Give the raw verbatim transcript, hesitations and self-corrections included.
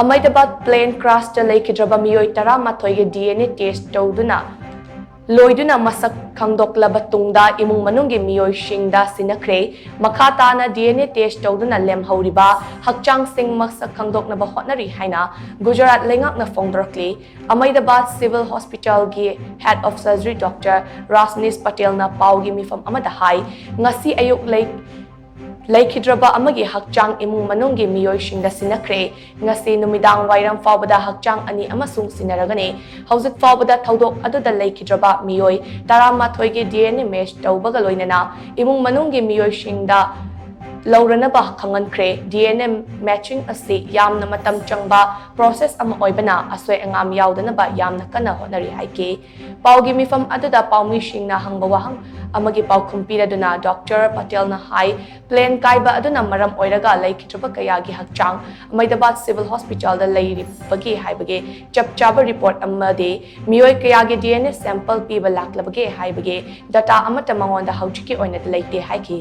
Ahmedabad plane crashꯇ ꯂꯩꯈꯤꯗ꯭ꯔꯕ ꯃꯤꯑꯣꯏ ꯇꯔꯥꯃꯥꯊꯣꯏꯒꯤ DNA test ꯇꯧꯗꯨꯅ ꯂꯣꯏꯗꯨꯅ ꯃꯁꯛ ꯈꯪꯗꯣꯛꯂꯕ ꯇꯨꯡꯗ ꯏꯃꯨꯡ ꯃꯅꯨꯡꯒꯤ ꯃꯤꯑꯣꯏꯁꯤꯡꯗ ꯁꯤꯟꯅꯈ꯭ꯔꯦ꯫ ꯃꯈꯥ ꯇꯥꯅ DNA test ꯇꯧꯗꯨꯅ ꯂꯦꯝꯍꯧꯔꯤꯕ ꯍꯛꯆꯥꯡꯁꯤꯡ ꯃꯁꯛ ꯈꯪꯗꯣꯛꯅꯕ ꯍꯣꯠꯅꯔꯤ ꯍꯥꯏꯅ ꯒꯨꯖꯔꯥꯠ ꯂꯩꯉꯥꯛꯅ ꯐꯣꯡꯗꯣꯔꯛꯂꯤ꯫ Ahmedabad Civil Hospitalꯒꯤ Head of Surgery Doctor Rajneesh Patelꯅ ꯄꯥꯎꯒꯤ ꯃꯤꯐꯝ ꯑꯃꯗ ꯍꯥꯏ, ꯉꯁꯤ ꯑꯌꯨꯛ ꯂꯩ-, ꯂꯩꯈꯤꯗ꯭ꯔꯕ ꯑꯃꯒꯤ ꯍꯛꯆꯥꯡ ꯏꯃꯨꯡ ꯃꯅꯨꯡꯒꯤ ꯃꯤꯑꯣꯏꯁꯤꯡꯗ ꯁꯤꯟꯅꯈ꯭ꯔꯦ꯫ ꯉꯁꯤ ꯅꯨꯃꯤꯗꯥꯡ ꯋꯥꯏꯔꯝ ꯐꯥꯎꯕꯗ ꯍꯛꯆꯥꯡ ꯑꯅꯤ ꯑꯃꯁꯨꯡ ꯁꯤꯟꯅꯔꯒꯅꯤ꯫ ꯍꯧꯖꯤꯛ ꯐꯥꯎꯕꯗ ꯊꯧꯗꯣꯛ ꯑꯗꯨꯗ ꯂꯩꯈꯤꯗ꯭ꯔꯕ ꯃꯤꯑꯣꯏ ꯇꯔꯥꯃꯥꯊꯣꯏꯒꯤ DNA match ꯇꯧꯕꯒ ꯂꯣꯏꯅꯅ ꯏꯃꯨꯡ ꯃꯅꯨꯡꯒꯤ ꯃꯤꯑꯣꯏꯁꯤꯡꯗ ꯂꯧꯔꯅꯕ ꯈꯪꯍꯟꯈ꯭ꯔꯦ꯫ DNA matching ꯑꯁꯤ ꯌꯥꯝꯅ ꯃꯇꯝ ꯆꯪꯕ process ꯑꯃ ꯑꯣꯏꯕꯅ ꯑꯁꯣꯏ ꯑꯉꯥꯝ ꯌꯥꯎꯗꯅꯕ ꯌꯥꯝꯅ ꯀꯟꯅ ꯍꯣꯠꯅꯔꯤ ꯍꯥꯏꯈꯤ꯫ ꯄꯥꯎꯒꯤ ꯃꯤꯐꯝ ꯑꯗꯨꯗ ꯄꯥꯎꯃꯤꯁꯤꯡꯅ ꯍꯪꯕ ꯋꯥꯍꯪ ꯑꯃꯒꯤ ꯄꯥꯎꯈꯨꯝ ꯄꯤꯔꯗꯨꯅ Doctor Patelꯅ ꯍꯥꯏ, plane ꯀꯥꯏꯕ ꯑꯗꯨꯅ ꯃꯔꯝ ꯑꯣꯏꯔꯒ ꯂꯩꯈꯤꯗ꯭ꯔꯕ ꯀꯌꯥꯒꯤ ꯍꯛꯆꯥꯡ ꯑꯍꯃꯗꯕꯥꯗ Civil Hospitalꯗ ꯂꯩꯔꯤꯕꯒꯦ ꯍꯥꯏꯕꯒꯤ ꯆꯞ ꯆꯥꯕ report ꯑꯃꯗꯤ ꯃꯤꯑꯣꯏ ꯀꯌꯥꯒꯤ DNA sample ꯄꯤꯕ ꯂꯥꯛꯂꯕꯒꯦ ꯍꯥꯏꯕꯒꯤ data ꯑꯃꯠꯇ ꯃꯉꯣꯟꯗ ꯍꯧꯖꯤꯛꯀꯤ ꯑꯣꯏꯅꯗꯤ ꯂꯩꯇꯦ ꯍꯥꯏꯈꯤ꯫